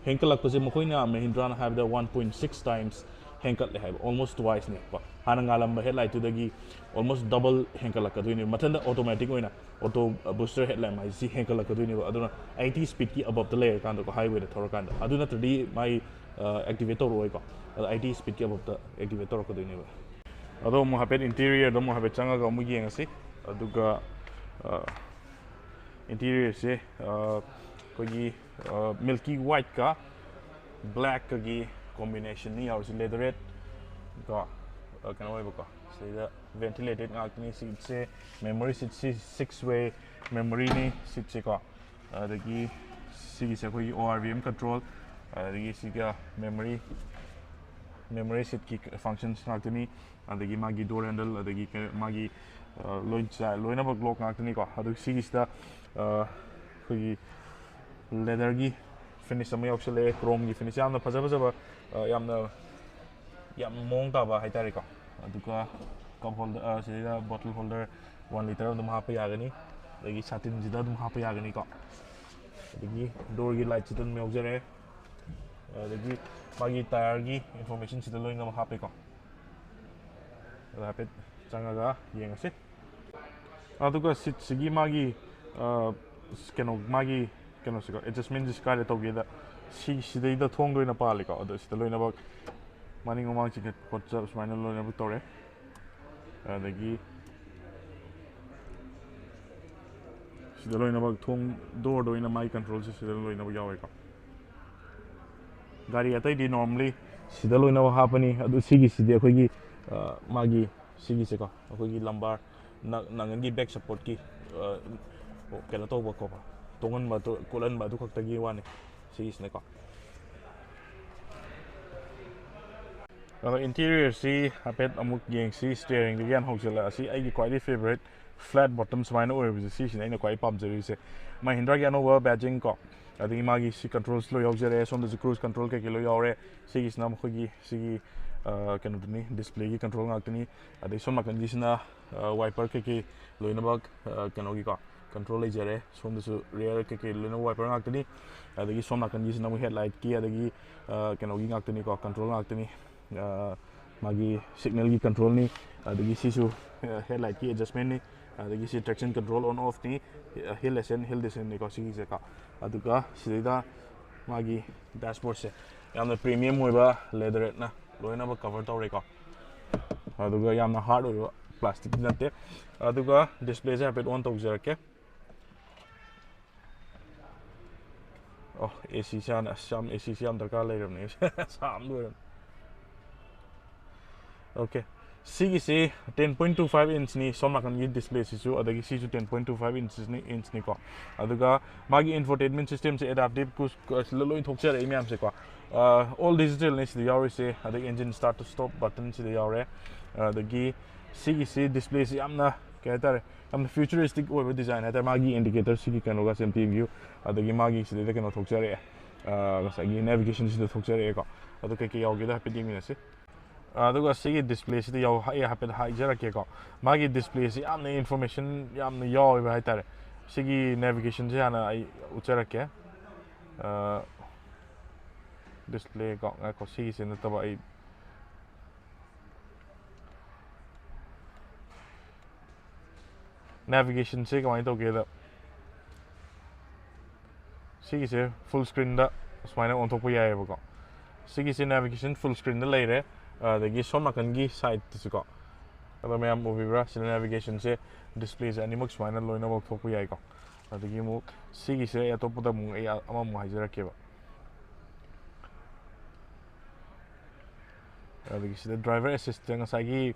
ꯍꯦꯟꯒꯠꯂꯛꯄꯁꯦ ꯃꯈꯣꯏꯅ ꯃꯍꯤꯟꯗ꯭ꯔꯥꯅ ꯍꯥꯏꯕꯗ ꯋꯥꯟ ꯄꯣꯏꯟ ꯁꯤꯛꯁ ꯇꯥꯏꯝꯁ ꯍꯦꯟꯒꯠꯂꯦ ꯍꯥꯏꯕ, ꯑꯣꯜꯃꯣꯁ ꯇ꯭ꯋꯥꯏꯁꯅꯦꯕꯀꯣ꯫ ꯍꯥꯟꯅ ꯉꯥꯜꯂꯝꯕ ꯍꯦꯗ ꯂꯥꯏꯠꯇꯨꯗꯒꯤ ꯑꯣꯜꯃꯣꯁ ꯗꯕꯜ ꯍꯦꯟꯒꯠꯂꯛꯀꯗꯣꯏꯅꯦꯕ꯫ ꯃꯊꯟꯇ ꯑꯣꯇꯣꯃꯦꯇꯤꯛ ꯑꯣꯏꯅ ꯑꯣꯇꯣ ꯕꯨꯁꯇꯔ ꯍꯦꯗ ꯂꯥꯏꯠ ꯍꯥꯏꯁꯤ ꯍꯦꯟꯒꯠꯂꯛꯀꯗꯣꯏꯅꯦꯕ꯫ ꯑꯗꯨꯅ ꯑꯩꯠꯇꯤ ꯁ꯭ꯄꯤꯗꯀꯤ ꯑꯕꯞꯇ ꯂꯩꯔꯀꯥꯟꯗꯀꯣ, ꯍꯥꯏꯋꯦꯗ ꯊꯧꯔꯀꯥꯟꯗ, ꯑꯗꯨ ꯅꯠꯇ꯭ꯔꯗꯤ ꯃꯥꯏ ꯑꯦꯛꯇꯤꯚꯦꯠ ꯇꯧꯔꯛꯑꯣꯏꯀꯣ꯫ ꯑꯗꯣ ꯑꯩꯠꯇꯤ ꯁ꯭ꯄꯤꯗꯀꯤ ꯑꯕꯞꯇ ꯑꯦꯛꯇꯤꯚꯦꯠ ꯇꯧꯔꯛꯀꯗꯣꯏꯅꯦꯕ꯫ ꯑꯗꯣ ꯑꯃꯨꯛ ꯍꯥꯏꯐꯦꯠ ꯏꯟꯇꯤꯔꯤꯌꯔꯗꯣ ꯑꯃꯨꯛ ꯍꯥꯏꯐꯦꯠ ꯆꯪꯉꯒ ꯑꯃꯨꯛ ꯌꯦꯡꯉꯁꯤ꯫ ꯑꯗꯨꯒ ꯏꯟꯇꯤꯔꯤꯌꯔꯁꯦ ꯑꯩꯈꯣꯏꯒꯤ ꯃꯤꯜꯀꯤ ꯋꯥꯏꯠꯀ ꯕ꯭ꯂꯦꯛꯀꯒꯤ ꯀꯣꯝꯕꯤꯅꯦꯁꯟꯅꯤ ꯌꯥꯎꯔꯤꯁꯦ, ꯂꯦꯗꯔꯦꯠ ꯀꯣ, ꯀꯩꯅꯣ ꯑꯣꯏꯕꯀꯣ꯫ ꯁꯤꯗ ꯚꯦꯟꯇꯤꯂꯦꯇꯦꯠ ꯉꯥꯛꯇꯅꯤ꯫ ꯁꯤꯠꯁꯦ, ꯃꯦꯃꯣꯔꯤ ꯁꯤꯠꯁꯤ ꯁꯤꯛꯁ ꯋꯦ ꯃꯦꯃꯣꯔꯤꯅꯤ ꯁꯤꯠꯁꯦꯀꯣ꯫ ꯑꯗꯒꯤ ꯁꯤꯒꯤꯁꯦ ꯑꯩꯈꯣꯏꯒꯤ ꯑꯣ ꯑꯥꯔ ꯚꯤ ꯑꯦꯝ ꯀꯟꯇ꯭ꯔꯣꯜ, ꯑꯗꯒꯤ ꯁꯤꯒ ꯃꯦꯃꯣꯔꯤ, ꯃꯦꯃꯣꯔꯤ ꯁꯤꯠꯀꯤ ꯐꯪꯁꯟꯁ ꯉꯥꯛꯇꯅꯤ꯫ ꯑꯗꯒꯤ ꯃꯥꯒꯤ ꯗꯣꯔ ꯍꯦꯟꯗꯜ, ꯑꯗꯒꯤ ꯀꯩ-, ꯃꯥꯒꯤ ꯑ, ꯂꯣꯏ ꯆꯥ-, ꯂꯣꯏꯅꯃꯛ ꯂꯣꯛ ꯉꯥꯛꯇꯅꯤꯀꯣ꯫ ꯑꯗꯨꯒ ꯁꯤꯒꯤꯁꯤꯗ ꯑ, ꯑꯩꯈꯣꯏꯒꯤ ꯂꯦꯗꯔꯒꯤ ꯐꯤꯅꯤꯁ ꯑꯃ ꯌꯥꯎꯁꯜꯂꯛꯑꯦ, ꯀ꯭ꯔꯣꯝꯒꯤ ꯐꯤꯅꯤꯁ, ꯌꯥꯝꯅ ꯐꯖ ꯐꯖꯕ, ꯑ, ꯌꯥꯝꯅ ꯌꯥꯝ ꯃꯑꯣꯡ ꯇꯥꯕ ꯍꯥꯏꯇꯥꯔꯦꯀꯣ꯫ ꯑꯗꯨꯒ ꯀꯞ ꯍꯣꯜꯗꯔ, ꯁꯤꯗꯩꯗ ꯕꯣꯇꯜ ꯍꯣꯜꯗꯔ ꯋꯥꯟ ꯂꯤꯇꯔ ꯑꯗꯨꯝ ꯍꯥꯞꯄ ꯌꯥꯒꯅꯤ, ꯑꯗꯒꯤ ꯁꯥꯇꯤꯟꯁꯤꯗ ꯑꯗꯨꯝ ꯍꯥꯞꯄ ꯌꯥꯒꯅꯤꯀꯣ꯫ ꯑꯗꯒꯤ ꯗꯣꯔꯒꯤ ꯂꯥꯏꯠꯁꯤꯗ ꯑꯗꯨꯝ ꯌꯥꯎꯖꯔꯦ꯫ ꯑꯗꯒꯤ ꯃꯥꯒꯤ ꯇꯥꯌꯔꯒꯤ ꯏꯟꯐꯣꯔꯃꯦꯁꯟꯁꯤꯗ ꯂꯣꯏꯅꯃꯛ ꯍꯥꯞꯄꯦꯀꯣ꯫ ꯑꯗꯣ ꯍꯥꯏꯐꯦꯠ ꯆꯪꯉꯒ ꯌꯦꯡꯉꯁꯤ꯫ ꯑꯗꯨꯒ ꯁꯤꯠꯁꯤꯒꯤ ꯃꯥꯒꯤ, ꯑ, ꯀꯩꯅꯣ, ꯃꯥꯒꯤ ꯀꯩꯅꯣꯁꯤꯀꯣ, ꯑꯦꯗꯖꯁꯃꯦꯟꯁꯤ ꯀꯥꯏꯗ ꯇꯧꯒꯦꯗ, ꯁꯤ, ꯁꯤꯗꯩꯗ ꯊꯣꯡꯗ ꯑꯣꯏꯅ ꯄꯥꯜꯂꯤꯀꯣ꯫ ꯑꯗꯣ ꯁꯤꯗ ꯂꯣꯏꯅꯃꯛ ꯃꯅꯤꯡ ꯃꯃꯥꯡ ꯆꯤꯡꯈꯠꯄ ꯈꯣꯠꯆ ꯁꯨꯃꯥꯏꯅ ꯂꯣꯏꯅꯃꯛ ꯇꯧꯔꯦ꯫ ꯑꯗꯒꯤ ꯁꯤꯗ ꯂꯣꯏꯅꯃꯛ ꯊꯣꯡ ꯗꯣꯔꯗ ꯑꯣꯏꯅ ꯃꯥꯒꯤ ꯀꯟꯇ꯭ꯔꯣꯜꯁꯦ ꯁꯤꯗ ꯂꯣꯏꯅꯃꯛ ꯌꯥꯎꯋꯦꯀꯣ꯫ ꯒꯥꯔꯤ ꯑꯇꯩꯗꯤ normally ꯁꯤꯗ ꯂꯣꯏꯅꯃꯛ ꯍꯥꯞꯄꯅꯤ꯫ ꯑꯗꯨ ꯁꯤꯒꯤꯁꯤꯗꯤ ꯑꯩꯈꯣꯏꯒꯤ, ꯑ, ꯃꯥꯒꯤ ꯁꯤꯒꯤꯁꯦꯀꯣ, ꯑꯩꯈꯣꯏꯒꯤ ꯂꯝꯕꯥꯔ ꯅ-, ꯅꯪꯒꯟꯒꯤ ꯕꯦꯛ ꯁꯞꯄꯣꯔꯠꯀꯤ, ꯑ, ꯀꯩꯅꯣ ꯇꯧꯕ ꯈꯣꯠꯄ, ꯇꯣꯡꯍꯟꯕ, ꯇꯣ-, ꯀꯣꯠꯍꯟꯕ ꯑꯗꯨ ꯈꯛꯇꯒꯤ ꯋꯥꯅꯤ ꯁꯤꯒꯤꯁꯤꯅꯀꯣ꯫ ꯑꯗꯣ ꯏꯟꯇꯤꯔꯤꯌꯔꯁꯤ ꯍꯥꯏꯐꯦꯠ ꯑꯃꯨꯛ ꯌꯦꯡꯁꯤ꯫ ꯁ꯭ꯇꯤꯌꯔꯤꯡꯗꯒꯤ ꯍꯥꯟꯅ ꯍꯧꯖꯤꯜꯂꯛꯑꯁꯤ꯫ ꯑꯩꯒꯤ ꯈ꯭ꯋꯥꯏꯗꯒꯤ ꯐꯦꯕꯣꯔꯥꯏꯠ ꯐ꯭ꯂꯦꯠ ꯕꯣꯇꯝ ꯁꯨꯃꯥꯏꯅ ꯑꯣꯏꯕꯁꯦ, ꯁꯤꯁꯤꯅ ꯑꯩꯅ ꯈ꯭ꯋꯥꯏ ꯄꯥꯝꯖꯔꯤꯁꯦ꯫ ꯃꯍꯤꯟꯗ꯭ꯔꯥꯒꯤ ꯑꯅꯧꯕ ꯕꯦꯖꯤꯡ ꯀꯣ, ꯑꯗꯒꯤ ꯃꯥꯒꯤ ꯁꯤ ꯀꯟꯇ꯭ꯔꯣꯜꯁ ꯂꯣꯏ ꯌꯥꯎꯖꯔꯦ꯫ ꯁꯣꯝꯗꯁꯨ ꯀ꯭ꯔꯨꯖ ꯀꯟꯇ꯭ꯔꯣꯜ ꯀꯩꯀꯩ ꯂꯣꯏ ꯌꯥꯎꯔꯦ꯫ ꯁꯤꯒꯤꯁꯤꯅ ꯃꯈꯣꯏꯒꯤ ꯁꯤꯒꯤ, ꯑ, ꯀꯩꯅꯣꯗꯨꯅꯤ, ꯗꯤꯁꯄ꯭ꯂꯦꯒꯤ ꯀꯟꯇ꯭ꯔꯣꯜ ꯉꯥꯛꯇꯅꯤ꯫ ꯑꯗꯩ ꯁꯣꯝ ꯅꯥꯀꯟꯒꯤꯁꯤꯅ, ꯑ, ꯋꯥꯏꯄꯔ ꯀꯩꯀꯩ ꯂꯣꯏꯅꯃꯛ, ꯑ, ꯀꯩꯅꯣꯒꯤꯀꯣ, ꯀꯟꯇ꯭ꯔꯣꯜ ꯂꯩꯖꯔꯦ꯫ ꯁꯣꯝꯗꯁꯨ ꯔꯤꯌꯔ ꯀꯩꯀꯩ ꯂꯣꯏꯅꯃꯛ ꯋꯥꯏꯄꯔ ꯉꯥꯛꯇꯅꯤ꯫ ꯑꯗꯒꯤ ꯁꯣꯝ ꯅꯥꯀꯟꯒꯤꯁꯤꯅ ꯑꯃꯨꯛ ꯍꯦꯠꯂꯥꯏꯠꯀꯤ, ꯑꯗꯒꯤ, ꯑ, ꯀꯩꯅꯣꯒꯤ ꯉꯥꯛꯇꯅꯤꯀꯣ, ꯀꯟꯇ꯭ꯔꯣꯜ ꯉꯥꯛꯇꯅꯤ꯫ ꯑ, ꯃꯥꯒꯤ ꯁꯤꯒꯅꯦꯜꯒꯤ ꯀꯟꯇ꯭ꯔꯣꯜꯅꯤ, ꯑꯗꯒꯤ ꯁꯤꯁꯨ, ꯑ, ꯍꯦꯠꯂꯥꯏꯠꯀꯤ ꯑꯦꯗꯖꯁꯃꯦꯟꯅꯤ, ꯑꯗꯒꯤ ꯁꯤ ꯇ꯭ꯔꯦꯛꯁꯟ ꯀꯟꯇ꯭ꯔꯣꯜ ꯑꯣꯟ ꯑꯣꯐꯅꯤ, ꯑ, ꯍꯤꯜ ꯑꯦꯁꯦꯟ, ꯍꯤꯜ ꯗꯤꯁꯦꯟꯅꯤꯀꯣ ꯁꯤꯒꯤꯁꯦꯀꯣ꯫ ꯑꯗꯨꯒ ꯁꯤꯗꯩꯗ ꯃꯥꯒꯤ ꯗꯦꯁꯕꯣꯔꯗꯁꯦ ꯌꯥꯝꯅ ꯄ꯭ꯔꯤꯃꯤꯌꯝ ꯑꯣꯏꯕ ꯂꯦꯗꯔꯦꯠꯅ ꯂꯣꯏꯅꯃꯛ ꯀꯚꯔ ꯇꯧꯔꯦꯀꯣ꯫ ꯑꯗꯨꯒ ꯌꯥꯝꯅ ꯍꯥꯔꯗ ꯑꯣꯏꯕ ꯄ꯭ꯂꯥꯁꯇꯤꯛꯇꯤ ꯅꯠꯇꯦ꯫ ꯑꯗꯨꯒ ꯗꯤꯁꯄ꯭ꯂꯦꯁꯦ ꯍꯥꯏꯐꯦꯠ ꯑꯣꯟ ꯇꯧꯖꯔꯛꯀꯦ꯫ ꯑꯣ, ꯑꯦ ꯁꯤꯁꯦ ꯍꯥꯟꯅ, ꯑꯁ, ꯌꯥꯝ, ꯑꯦ ꯁꯤꯁꯦ ꯌꯥꯝ ꯗꯔꯀꯥꯔ ꯂꯩꯔꯕꯅꯦ꯫ ꯁꯥꯕꯅ ꯂꯣꯏꯔꯕꯅꯦ꯫ ꯑꯣꯀꯦ, ꯁꯤꯒꯤꯁꯤ ten point two five inchꯅꯤ, ꯁꯣꯝ ꯅꯥꯀꯟꯒꯤ ꯗꯤꯁꯄ꯭ꯂꯦꯁꯤꯁꯨ, ꯑꯗꯒꯤ ꯁꯤꯁꯨ ten point two five inchꯅꯤ, inchꯅꯤꯀꯣ꯫ ꯑꯗꯨꯒ ꯃꯥꯒꯤ infotainment systemꯁꯦ adaptive cruise, ꯑꯁꯤꯗ ꯂꯣꯏ ꯊꯣꯛꯆꯔꯛꯏ ꯃꯌꯥꯝꯁꯦꯀꯣ꯫ ꯑ, all digitalꯅꯤ ꯁꯤꯗ ꯌꯥꯎꯔꯤꯁꯦ, ꯑꯗꯒꯤ engine start to stop button ꯁꯤꯗ ꯌꯥꯎꯔꯦ꯫ ꯑꯗꯒꯤ ꯁꯤꯒꯤꯁꯤ ꯗꯤꯁꯄ꯭ꯂꯦꯁꯤ ꯌꯥꯝꯅ, ꯀꯩ ꯍꯥꯏꯇꯥꯔꯦ, ꯌꯥꯝꯅ futuristic ꯑꯣꯏꯕ design ꯍꯥꯏꯇꯥꯔꯦ꯫ ꯃꯥꯒꯤ indicator ꯁꯤꯒꯤ ꯀꯩꯅꯣꯒ ꯁꯦꯝ ꯄꯤꯕꯤꯌꯨ, ꯑꯗꯒꯤ ꯃꯥꯒꯤ ꯁꯤꯗꯩꯗ ꯀꯩꯅꯣ ꯊꯣꯛꯆꯔꯛꯑꯦ, ꯑ, ꯉꯁꯥꯏꯒꯤ navigation ꯁꯤꯗ ꯊꯣꯛꯆꯔꯛꯑꯦꯀꯣ꯫ ꯑꯗꯣ ꯀꯩꯀꯩ ꯌꯥꯎꯒꯦꯗꯣ ꯍꯥꯏꯐꯦꯠ ꯌꯦꯡꯃꯤꯟꯅꯁꯤ꯫ ꯑꯗꯨꯒ ꯁꯤꯒꯤ ꯗꯤꯁꯄ꯭ꯂꯦꯁꯤꯗ ꯌꯥꯎ-, ꯑꯩ ꯍꯥꯏꯐꯦꯠ ꯍꯥꯏꯖꯔꯛꯀꯦꯀꯣ꯫ ꯃꯥꯒꯤ ꯗꯤꯁꯄ꯭ꯂꯦꯁꯤ ꯌꯥꯝꯅ information ꯌꯥꯝꯅ ꯌꯥꯎꯋꯦꯕ ꯍꯥꯏꯇꯥꯔꯦ꯫ ꯁꯤꯒꯤ navigation ꯁꯦ ꯍꯥꯟꯅ ꯑꯩ ꯎꯠꯆꯔꯛꯀꯦ꯫ ꯑ, ꯗꯤꯁꯄ꯭ꯂꯦ ꯀꯣ, ꯉꯥꯏꯈꯣ, ꯁꯤꯒꯤꯁꯦ ꯅꯠꯇꯕ, ꯑꯩ navigation ꯁꯦ ꯀꯃꯥꯏꯅ ꯇꯧꯒꯦꯗ, ꯁꯤꯒꯤꯁꯦ full screen ꯗ ꯁꯨꯃꯥꯏꯅ ꯑꯣꯟꯊꯣꯛꯄ ꯌꯥꯏꯑꯕꯀꯣ꯫ ꯁꯤꯒꯤꯁꯦ navigation full screen ꯗ ꯂꯩꯔꯦ꯫ ꯑꯗꯒꯤ ꯁꯣꯝ ꯅꯥꯀꯟꯒꯤ side ꯇꯁꯨꯀꯣ, ꯑꯗꯣ ꯃꯌꯥꯝ ꯎꯕꯤꯕ꯭ꯔꯥ? ꯁꯤꯗ navigation ꯁꯦ, ꯗꯤꯁꯄ꯭ꯂꯦꯁꯦ ꯑꯅꯤꯃꯛ ꯁꯨꯃꯥꯏꯅ ꯂꯣꯏꯅꯃꯛ ꯊꯣꯛꯄ ꯌꯥꯏꯀꯣ꯫ ꯑꯗꯒꯤ ꯑꯃꯨꯛ ꯁꯤꯒꯤꯁꯦ ꯑꯩ ꯑꯇꯣꯞꯄꯗ ꯑꯃꯨꯛ ꯑꯩ ꯑꯃꯃꯨꯛ ꯍꯥꯏꯖꯔꯛꯀꯦꯕ꯫ ꯑꯗꯒꯤ ꯁꯤꯗ driver assistant, ꯉꯁꯥꯏꯒꯤ,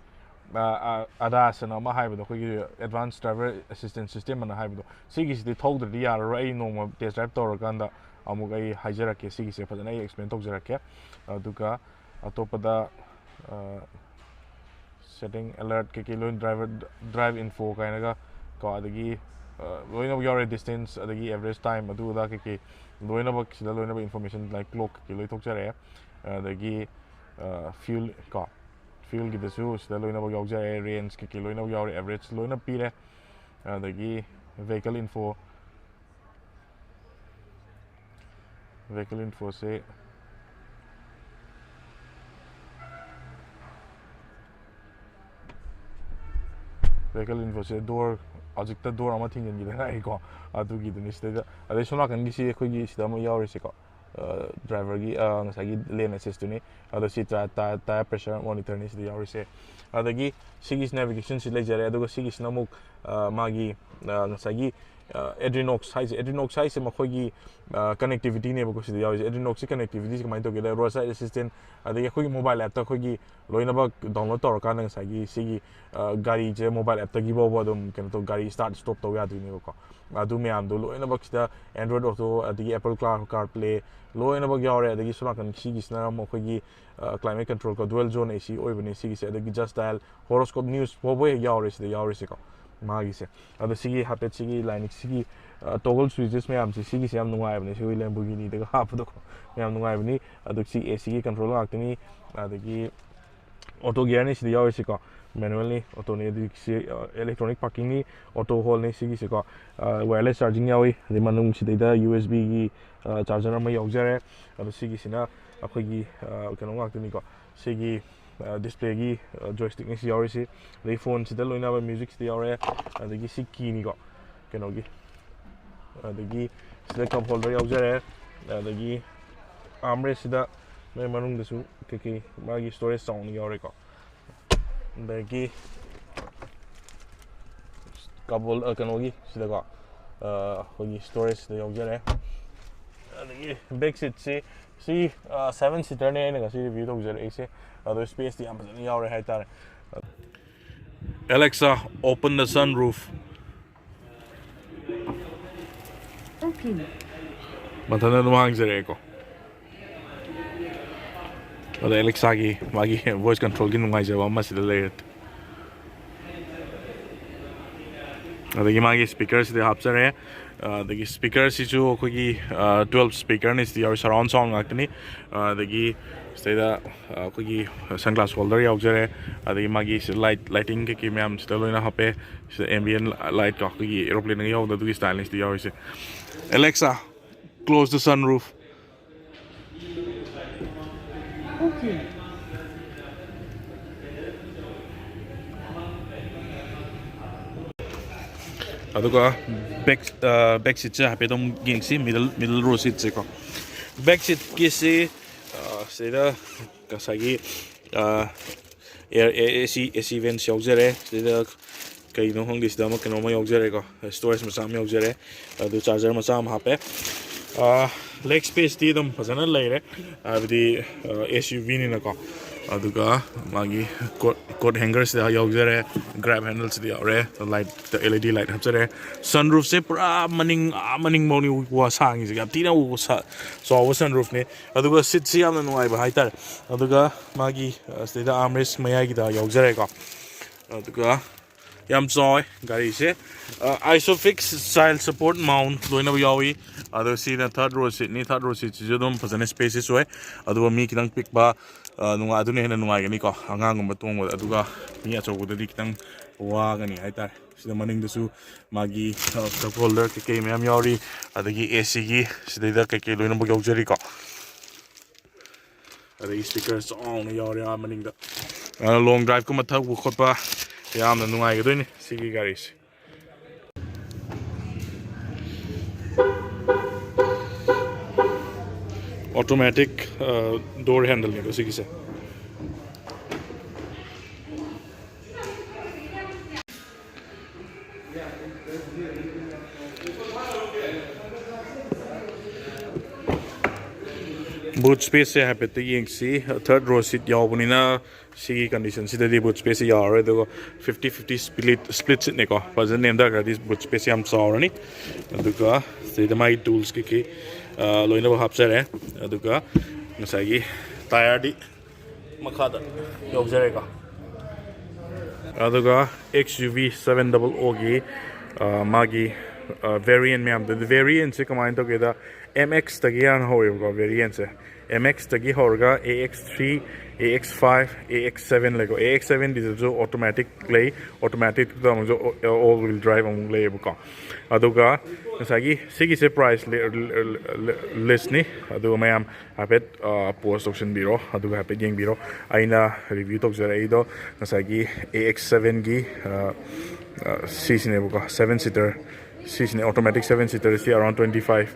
ꯑ, ꯑ, ꯑꯗꯥꯁ ꯑꯅ ꯑꯃ ꯍꯥꯏꯕꯗꯣ, ꯑꯩꯈꯣꯏꯒꯤ advanced driver assistance system ꯑꯅ ꯍꯥꯏꯕꯗꯣ, ꯁꯤꯒꯤꯁꯤꯗꯤ ꯊꯧꯗ꯭ꯔꯗꯤ ꯌꯥꯔꯔꯣꯏ꯫ ꯑꯩ ꯅꯣꯡꯃ test drive ꯇꯧꯔꯀꯥꯟꯗ ꯑꯃꯨꯛ ꯑꯩ ꯍꯥꯏꯖꯔꯛꯀꯦ, ꯁꯤꯒꯤꯁꯦ ꯐꯖꯅ ꯑꯩ explain ꯇꯧꯖꯔꯛꯀꯦ꯫ ꯑꯗꯨꯒ ꯑꯇꯣꯞꯄꯗ, ꯑ, setting, alert ꯀꯩꯀꯩ ꯂꯣꯏ, driver, drive info ꯀꯥꯏꯅꯒ ꯀꯣ, ꯑꯗꯒꯤ, ꯑ, ꯂꯣꯏꯅꯃꯛ ꯌꯥꯎꯔꯦ, distance, ꯑꯗꯒꯤ average time, ꯑꯗꯨ ꯑꯗꯥ ꯀꯩꯀꯩ ꯂꯣꯏꯅꯃꯛ, ꯁꯤꯗ ꯂꯣꯏꯅꯃꯛ information, like clock ꯀꯩꯀꯩ ꯂꯣꯏ ꯊꯣꯛꯆꯔꯛꯑꯦ꯫ ꯑꯗꯒꯤ, ꯑ, fuel ꯀꯣ, fuel ꯒꯤꯗꯁꯨ ꯁꯤꯗ ꯂꯣꯏꯅꯃꯛ ꯌꯥꯎꯖꯔꯛꯑꯦ, range ꯀꯩꯀꯩ ꯂꯣꯏꯅꯃꯛ ꯌꯥꯎꯔꯦ, average ꯂꯣꯏꯅ ꯄꯤꯔꯦ꯫ ꯑꯗꯒꯤ vehicle info, vehicle info ꯁꯦ, vehicle info ꯁꯦ door, ꯍꯧꯖꯤꯛꯇ door ꯑꯃ ꯊꯤꯡꯖꯤꯟꯈꯤꯗ ꯉꯥꯏꯔꯤꯀꯣ, ꯑꯗꯨꯒꯤꯗꯨꯅꯤ ꯁꯤꯗꯩꯗ꯫ ꯑꯗꯩ ꯁꯣꯝ ꯅꯥꯀꯟꯒꯤꯁꯤ ꯑꯩꯈꯣꯏꯒꯤ ꯁꯤꯗ ꯑꯃ ꯌꯥꯎꯔꯤꯁꯦꯀꯣ, ꯗ꯭ꯔꯥꯏꯚꯔꯒꯤ ꯉꯁꯥꯏꯒꯤ ꯂꯦꯟ ꯑꯦꯁꯤꯁꯇꯨꯅꯤ꯫ ꯑꯗꯣ ꯁꯤ ꯇꯥꯌꯔ ꯄ꯭ꯔꯦꯁꯔ ꯃꯣꯅꯤꯇꯔꯅꯤ ꯁꯤꯗ ꯌꯥꯎꯔꯤꯁꯦ꯫ ꯑꯗꯒꯤ ꯁꯤꯒꯤꯁꯤ ꯅꯦꯚꯤꯒꯦꯁꯟꯁꯤ ꯂꯩꯖꯔꯦ꯫ ꯑꯗꯨꯒ ꯁꯤꯒꯤꯁꯤꯅ ꯑꯃꯨꯛ ꯑ, ꯃꯥꯒꯤ ꯑ, ꯉꯁꯥꯏꯒꯤ ꯑꯦꯗ꯭ꯔꯤꯅꯣꯛꯁ ꯍꯥꯏꯁꯦ, ꯑꯦꯗ꯭ꯔꯤꯅꯣꯛꯁ ꯍꯥꯏꯁꯦ ꯃꯈꯣꯏꯒꯤ ꯀꯅꯦꯛꯇꯤꯚꯤꯇꯤꯅꯦꯕꯀꯣ ꯁꯤꯗ ꯌꯥꯎꯔꯤꯁꯦ꯫ ꯑꯦꯗ꯭ꯔꯤꯅꯣꯛꯁꯤ ꯀꯅꯦꯛꯇꯤꯚꯤꯇꯤꯁꯤ ꯀꯃꯥꯏꯅ ꯇꯧꯒꯦꯗ, ꯔꯣꯗ ꯁꯥꯏꯗ ꯑꯦꯁꯤꯁꯇꯦꯟ, ꯑꯗꯒꯤ ꯑꯩꯈꯣꯏꯒꯤ ꯃꯣꯕꯥꯏꯜ ꯑꯦꯞꯇ ꯑꯩꯈꯣꯏꯒꯤ ꯂꯣꯏꯅꯃꯛ ꯗꯥꯎꯟꯂꯣꯗ ꯇꯧꯔꯀꯥꯟꯗ ꯉꯁꯥꯏꯒꯤ ꯁꯤꯒꯤ ꯑ, ꯒꯥꯔꯤꯁꯦ ꯃꯣꯕꯥꯏꯜ ꯑꯦꯞꯇꯒꯤ ꯐꯥꯎꯕ ꯑꯗꯨꯝ ꯀꯩꯅꯣ ꯇꯧ, ꯒꯥꯔꯤ ꯁ꯭ꯇꯥꯔꯠ ꯁ꯭ꯇꯣꯞ ꯇꯧ ꯌꯥꯗꯣꯏꯅꯦꯕꯀꯣ꯫ ꯑꯗꯨ ꯃꯌꯥꯝꯗꯣ ꯂꯣꯏꯅꯃꯛ ꯁꯤꯗ Android Auto, ꯑꯗꯒꯤ Apple Car, CarPlay ꯂꯣꯏꯅꯃꯛ ꯌꯥꯎꯔꯦ꯫ ꯑꯗꯒꯤ ꯁꯣꯝ ꯅꯥꯀꯟ ꯁꯤꯒꯤꯁꯤꯅ ꯑꯃꯨꯛ ꯑꯩꯈꯣꯏꯒꯤ ꯀ꯭ꯂꯥꯏꯃꯦꯠ ꯀꯟꯇ꯭ꯔꯣꯜ ꯀꯣ, ꯗꯨꯋꯦꯜ ꯖꯣꯟ ꯑꯦ ꯁꯤ ꯑꯣꯏꯕꯅꯦ ꯁꯤꯒꯤꯁꯦ꯫ ꯑꯗꯒꯤ ꯖꯁ ꯗꯥꯏꯜ, ꯍꯣꯔꯣꯁꯀꯣꯞ ꯅ꯭ꯌꯨꯁ ꯐꯥꯎꯕ ꯍꯦꯛ ꯌꯥꯎꯔꯦ ꯁꯤꯗ ꯌꯥꯎꯔꯤꯁꯦꯀꯣ ꯃꯥꯒꯤꯁꯦ꯫ ꯑꯗꯣ ꯁꯤꯒꯤ ꯍꯥꯏꯐꯦꯠ ꯁꯤꯒꯤ ꯂꯥꯏꯅꯤꯛꯁꯤꯒꯤ ꯇꯣꯒꯜ ꯁ꯭ꯋꯤꯆꯦꯁ ꯃꯌꯥꯝꯁꯦ ꯁꯤꯒꯤꯁꯦ ꯌꯥꯝ ꯅꯨꯡꯉꯥꯏꯕꯅꯦ, ꯁꯤꯒꯤ ꯂꯦꯝꯕꯣꯔꯒꯤꯅꯤꯗꯒ ꯍꯥꯞꯄꯗꯣꯀꯣ ꯌꯥꯝ ꯅꯨꯡꯉꯥꯏꯕꯅꯤ꯫ ꯑꯗꯨ ꯁꯤ ꯑꯦ ꯁꯤꯒꯤ ꯀꯟꯇ꯭ꯔꯣꯜ ꯉꯥꯛꯇꯅꯤ꯫ ꯑꯗꯒꯤ ꯑꯣꯇꯣ ꯒꯤꯌꯔꯅꯤ ꯁꯤꯗ ꯌꯥꯎꯔꯤꯁꯤꯀꯣ, ꯃꯦꯅꯨꯋꯦꯜꯅꯤ, ꯑꯣꯇꯣꯅꯤ꯫ ꯑꯗꯨꯒꯤ ꯁꯤ ꯏꯂꯦꯛꯇ꯭ꯔꯣꯅꯤꯛ ꯄꯥꯔꯀꯤꯡꯅꯤ, ꯑꯣꯇꯣ ꯍꯣꯜꯅꯤ ꯁꯤꯒꯤꯁꯤꯀꯣ꯫ ꯋꯥꯌꯔꯂꯦꯁ ꯆꯥꯔꯖꯤꯡ ꯌꯥꯎꯏ꯫ ꯑꯗꯩ ꯃꯅꯨꯡꯁꯤꯗꯩꯗ ꯌꯨ ꯑꯦꯁ ꯕꯤꯒꯤ ꯆꯥꯔꯖꯔ ꯑꯃ ꯌꯥꯎꯖꯔꯦ꯫ ꯑꯗꯣ ꯁꯤꯒꯤꯁꯤꯅ ꯑꯩꯈꯣꯏꯒꯤ ꯑ, ꯀꯩꯅꯣ ꯉꯥꯛꯇꯅꯤꯀꯣ, ꯁꯤꯒꯤ ꯗꯤꯁꯄ꯭ꯂꯦꯒꯤ ꯖꯣꯏꯁꯇꯤꯛꯅꯤ ꯁꯤ ꯌꯥꯎꯔꯤꯁꯤ꯫ ꯑꯗꯩ ꯐꯣꯟꯁꯤꯗ ꯂꯣꯏꯅꯕ ꯃ꯭ꯌꯨꯖꯤꯛꯁꯤꯗ ꯌꯥꯎꯔꯦ꯫ ꯑꯗꯒꯤ ꯁꯤ ꯀꯤꯅꯤꯀꯣ ꯀꯩꯅꯣꯒꯤ꯫ ꯑꯗꯒꯤ ꯁꯤꯗ ꯀꯞ ꯍꯣꯜꯗꯔ ꯌꯥꯎꯖꯔꯦ꯫ ꯑꯗꯒꯤ ꯑꯥꯔꯝꯔꯦꯁꯁꯤꯗ ꯃꯣꯏ ꯃꯅꯨꯡꯗꯁꯨ ꯀꯩꯀꯩ ꯃꯥꯒꯤ ꯁ꯭ꯇꯣꯔꯦꯖ ꯆꯥꯎꯅ ꯌꯥꯎꯔꯦꯀꯣ꯫ ꯑꯗꯒꯤ ꯀꯕꯣꯜ ꯑ, ꯀꯩꯅꯣꯒꯤ ꯁꯤꯗꯀꯣ ꯑ, ꯑꯩꯈꯣꯏꯒꯤ ꯁ꯭ꯇꯣꯔꯦꯖ ꯁꯤꯗ ꯌꯥꯎꯖꯔꯦ꯫ ꯑꯗꯒꯤ ꯕꯦꯛ ꯁꯤꯠꯁꯤ ꯁꯤ ꯁꯦꯚꯦꯟ ꯁꯤꯇꯔꯅꯦ ꯑꯩꯅ ꯉꯁꯤ ꯔꯤꯚ꯭ꯌꯨ ꯇꯧꯖꯔꯛꯏꯁꯦ꯫ ꯑꯗꯣ ꯁ꯭ꯄꯦꯁꯇꯤ ꯌꯥꯝ ꯐꯖꯅ ꯌꯥꯎꯔꯦ ꯍꯥꯏꯇꯥꯔꯦ꯫ Alexa, open the sunroof. Okay. ꯃꯊꯟꯇ ꯑꯗꯨꯝ ꯍꯥꯡꯖꯔꯛꯑꯦꯀꯣ꯫ ꯑꯗ ꯑꯦꯂꯦꯛꯁꯥꯒꯤ ꯃꯥꯒꯤ ꯚꯣꯏꯁ ꯀꯟꯇ꯭ꯔꯣꯜꯒꯤ ꯅꯨꯡꯉꯥꯏꯖꯕ ꯑꯃ ꯁꯤꯗ ꯂꯩꯔꯦ꯫ ꯑꯗꯒꯤ ꯃꯥꯒꯤ ꯁ꯭ꯄꯤꯀꯔꯁꯤꯗ ꯍꯥꯞꯆꯔꯦ꯫ ꯑꯗꯒꯤ ꯁ꯭ꯄꯤꯀꯔꯁꯤꯁꯨ ꯑꯩꯈꯣꯏꯒꯤ ꯇꯨꯋꯦꯜꯞ ꯁ꯭ꯄꯤꯀꯔꯅꯤ ꯁꯤꯗ ꯌꯥꯎꯔꯤ, ꯁꯔꯥꯎꯟ ꯁꯥꯎꯟ ꯉꯥꯛꯇꯅꯤ꯫ ꯑꯗꯒꯤ ꯁꯤꯗꯩꯗ ꯑꯩꯈꯣꯏꯒꯤ ꯁꯟꯒ꯭ꯂꯥꯁ ꯍꯣꯜꯗꯔ ꯌꯥꯎꯖꯔꯦ꯫ ꯑꯗꯒꯤ ꯃꯥꯒꯤ ꯁꯤꯗ ꯂꯥꯏꯠ, ꯂꯥꯏꯇꯤꯡ ꯀꯩꯀꯩ ꯃꯌꯥꯝꯁꯤꯗ ꯂꯣꯏꯅ ꯍꯥꯞꯄꯦ꯫ ꯁꯤꯗ ꯑꯦꯝꯕꯤꯌꯟ ꯂꯥꯏꯠꯀꯣ, ꯑꯩꯈꯣꯏꯒꯤ ꯑꯦꯔꯣꯄ꯭ꯂꯦꯟꯒ ꯌꯥꯎꯕꯗꯣ ꯑꯗꯨꯒꯤ ꯁ꯭ꯇꯥꯏꯜꯅꯤ ꯁꯤꯗ ꯌꯥꯎꯔꯤꯁꯦ꯫ Alexa, close the sunroof. Okay. ꯑꯗꯨꯒ ꯕꯦꯛ ꯕꯦꯛ ꯁꯤꯠꯁꯦ ꯍꯥꯏꯐꯦꯠ ꯑꯗꯨꯝ ꯌꯦꯡꯁꯤ, ꯃꯤꯗꯜ ꯃꯤꯗꯜ ꯔꯣ ꯁꯤꯠꯁꯦꯀꯣ꯫ Back seatꯀꯤꯁꯤ ꯁꯤꯗ ꯉꯁꯥꯏꯒꯤ ꯑꯦꯁꯤ ꯑꯦꯁꯤ vents ꯌꯥꯎꯖꯔꯦ꯫ ꯁꯤꯗ ꯀꯩꯅꯣ ꯈꯪꯗꯦ, ꯁꯤꯗ ꯑꯃ ꯀꯩꯅꯣꯝꯃ ꯌꯥꯎꯖꯔꯦꯀꯣ, storage ꯃꯆꯥ ꯑꯃ ꯌꯥꯎꯖꯔꯦ꯫ ꯑꯗꯨ charger ꯃꯆꯥ ꯑꯃ ꯍꯥꯞꯄꯦ꯫ Leg spaceꯇꯤ ꯑꯗꯨꯝ ꯐꯖꯅ ꯂꯩꯔꯦ, ꯍꯥꯏꯕꯗꯤ SUVꯅꯤꯅꯀꯣ꯫ ꯑꯗꯨꯒ ꯃꯥꯒꯤ coat coat hangerꯁꯤꯗ ꯌꯥꯎꯖꯔꯦ꯫ Grab handleꯁꯤꯗ ꯌꯥꯎꯔꯦ꯫ Light, LED light ꯍꯥꯞꯆꯔꯦ꯫ Sunroofꯁꯦ ꯄꯨꯔꯥ ꯃꯅꯤꯡ, ꯑꯥ ꯃꯅꯤꯡꯐꯧꯅꯤ ꯎ ꯋꯥ ꯁꯥꯡꯉꯤꯁꯦ, ꯌꯥꯝ ꯊꯤꯅ ꯎ ꯁꯥ-, ꯆꯥꯎꯕ sunroofꯅꯤ꯫ ꯑꯗꯨꯒ seatꯁꯤ ꯌꯥꯝꯅ ꯅꯨꯡꯉꯥꯏꯕ ꯍꯥꯏꯇꯥꯔꯦ꯫ ꯑꯗꯨꯒ ꯃꯥꯒꯤ ꯁꯤꯗꯩꯗ armrest ꯃꯌꯥꯏꯒꯤꯗ ꯌꯥꯎꯖꯔꯦꯀꯣ꯫ ꯑꯗꯨꯒ ꯌꯥꯝ ꯆꯥꯎꯋꯦ ꯒꯥꯔꯤꯁꯦ꯫ ISOFIX child support mount ꯂꯣꯏꯅꯃꯛ ꯌꯥꯎꯏ꯫ ꯑꯗꯣ ꯁꯤꯅ third row seatꯅꯤ꯫ Third row seatꯁꯤꯁꯨ ꯑꯗꯨꯝ ꯐꯖꯅ spacious ꯑꯣꯏ꯫ ꯑꯗꯨꯒ ꯃꯤ ꯈꯤꯇꯪ ꯄꯤꯛꯄ, ꯅꯨꯡꯉꯥꯏ, ꯑꯗꯨꯅ ꯍꯦꯟꯅ ꯅꯨꯡꯉꯥꯏꯒꯅꯤꯀꯣ꯫ ꯑꯉꯥꯡꯒꯨꯝꯕ ꯇꯣꯡꯕꯗ, ꯑꯗꯨꯒ ꯃꯤ ꯑꯆꯧꯕꯗꯗꯤ ꯈꯤꯇꯪ ꯋꯥꯒꯅꯤ ꯍꯥꯏꯇꯥꯔꯦ꯫ ꯁꯤꯗ ꯃꯅꯤꯡꯗꯁꯨ ꯃꯥꯒꯤ cup holder ꯀꯩꯀꯩ ꯃꯌꯥꯝ ꯌꯥꯎꯔꯤ꯫ ꯑꯗꯒꯤ ACꯒꯤ ꯁꯤꯗꯩꯗ ꯀꯩꯀꯩ ꯂꯣꯏꯅꯃꯛ ꯌꯥꯎꯖꯔꯤꯀꯣ꯫ ꯑꯗꯒꯤ speaker ꯆꯥꯎꯅ ꯌꯥꯎꯔꯦ ꯑꯥ ꯃꯅꯤꯡꯗ꯫ Long driveꯀꯨꯝꯕ ꯊꯧꯕ ꯈꯣꯠꯄ ꯌꯥꯝꯅ ꯅꯨꯡꯉꯥꯏꯒꯗꯣꯏꯅꯤ ꯁꯤꯒꯤ ꯒꯥꯔꯤꯁꯦ꯫ Automatic door handleꯅꯦꯕ ꯁꯤꯒꯤꯁꯦ꯫ Boot spaceꯁꯦ ꯍꯥꯏꯐꯦꯠꯇ ꯌꯦꯡꯁꯤ꯫ Third row seat ꯌꯥꯎꯕꯅꯤꯅ ꯁꯤꯒꯤ conditionꯁꯤꯗꯗꯤ boot spaceꯁꯦ ꯌꯥꯔꯔꯣꯏ꯫ ꯑꯗꯨꯒ fifty fifty split, split seatꯅꯦꯀꯣ꯫ ꯐꯖꯅ ꯅꯦꯝꯊꯈ꯭ꯔꯗꯤ boot space ꯌꯥꯝ ꯆꯥꯎꯔꯅꯤ꯫ ꯑꯗꯨꯒ ꯁꯤꯗ ꯃꯥꯒꯤ tools ꯀꯩꯀꯩ ꯂꯣꯏꯅꯃꯛ ꯍꯥꯞꯆꯔꯦ꯫ ꯑꯗꯨꯒ ꯉꯁꯥꯏꯒꯤ tireꯗꯤ ꯃꯈꯥꯗ ꯌꯥꯎꯖꯔꯦꯀꯣ꯫ ꯑꯗꯨꯒ XUV seven double Oꯒꯤ ꯃꯥꯒꯤ variant ꯃꯌꯥꯝꯗꯨ, variantꯁꯦ ꯀꯃꯥꯏꯅ ꯇꯧꯒꯦꯗ, MXꯇꯒꯤ ꯍꯥꯟꯅ ꯍꯧꯋꯦꯕꯀꯣ variantꯁꯦ꯫ MXꯇꯒꯤ ꯍꯧꯔꯒ AX three, AX five, AX seven ꯂꯩꯀꯣ꯫ AX sevenꯗꯤꯗꯁꯨ automatic ꯂꯩ, automaticꯇ ꯑꯃꯨꯛꯁꯨ all wheel drive ꯑꯃꯨꯛ ꯂꯩꯌꯦꯕꯀꯣ꯫ ꯑꯗꯨꯒ ꯉꯁꯥꯏꯒꯤ ꯁꯤꯒꯤꯁꯦ price listꯅꯤ꯫ ꯑꯗꯨꯒ ꯃꯌꯥꯝ ꯍꯥꯏꯐꯦꯠ pause ꯇꯧꯁꯤꯟꯕꯤꯔꯣ, ꯑꯗꯨꯒ ꯍꯥꯏꯐꯦꯠ ꯌꯦꯡꯕꯤꯔꯣ꯫ ꯑꯩꯅ review ꯇꯧꯖꯔꯛꯏꯗꯣ ꯉꯁꯥꯏꯒꯤ AX sevenꯒꯤ ꯁꯤꯁꯤꯅꯦꯕꯀꯣ, seven seater꯫ ꯁꯤꯁꯤꯅꯦ automatic seven seaterꯁꯤ around twenty five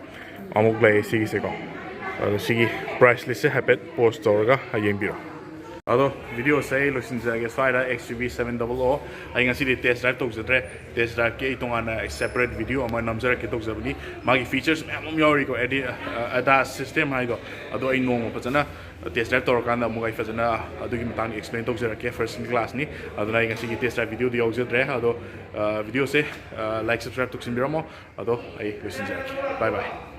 ꯑꯃꯨꯛ ꯂꯩ ꯁꯤꯒꯤꯁꯦꯀꯣ꯫ ꯑꯗꯣ ꯁꯤꯒꯤ price listꯁꯦ ꯍꯥꯏꯐꯦꯠ pause ꯇꯧꯔꯒ ꯌꯦꯡꯕꯤꯔꯣ꯫ ꯑꯗꯣ videoꯁꯦ ꯑꯩ ꯂꯣꯏꯁꯤꯟꯖꯔꯒꯦ ꯁ꯭ꯋꯥꯏꯗ꯫ XUV seven double O ꯑꯩ ꯉꯁꯤꯗꯤ test drive ꯇꯧꯖꯗ꯭ꯔꯦ꯫ Test driveꯀꯤ ꯑꯩ ꯇꯣꯉꯥꯟꯅ separate video ꯑꯃ ꯅꯝꯖꯔꯛꯀꯦ ꯇꯧꯖꯕꯅꯤ꯫ ꯃꯥꯒꯤ features ꯃꯌꯥꯝ ꯑꯃ ꯌꯥꯎꯔꯤꯀꯣ, ADAS system ꯍꯥꯏꯗꯣ꯫ ꯑꯗꯣ ꯑꯩ ꯅꯣꯡꯃ ꯐꯖꯅ test drive ꯇꯧꯔꯀꯥꯟꯗ ꯑꯃꯨꯛ ꯑꯩ ꯐꯖꯅ ꯑꯗꯨꯒꯤ ꯃꯇꯥꯡꯗ explain ꯇꯧꯖꯔꯛꯀꯦ꯫ First in classꯅꯤ꯫ ꯑꯗꯨꯅ ꯑꯩ ꯉꯁꯤꯒꯤ test drive videoꯗꯤ ꯌꯥꯎꯖꯗ꯭ꯔꯦ꯫ ꯑꯗꯣ videoꯁꯦ like, subscribe ꯇꯧꯁꯤꯟꯕꯤꯔꯝꯃꯣ꯫ ꯑꯗꯣ ꯑꯩ ꯂꯣꯏꯁꯤꯟꯖꯔꯛꯀꯦ꯫ Bye bye꯫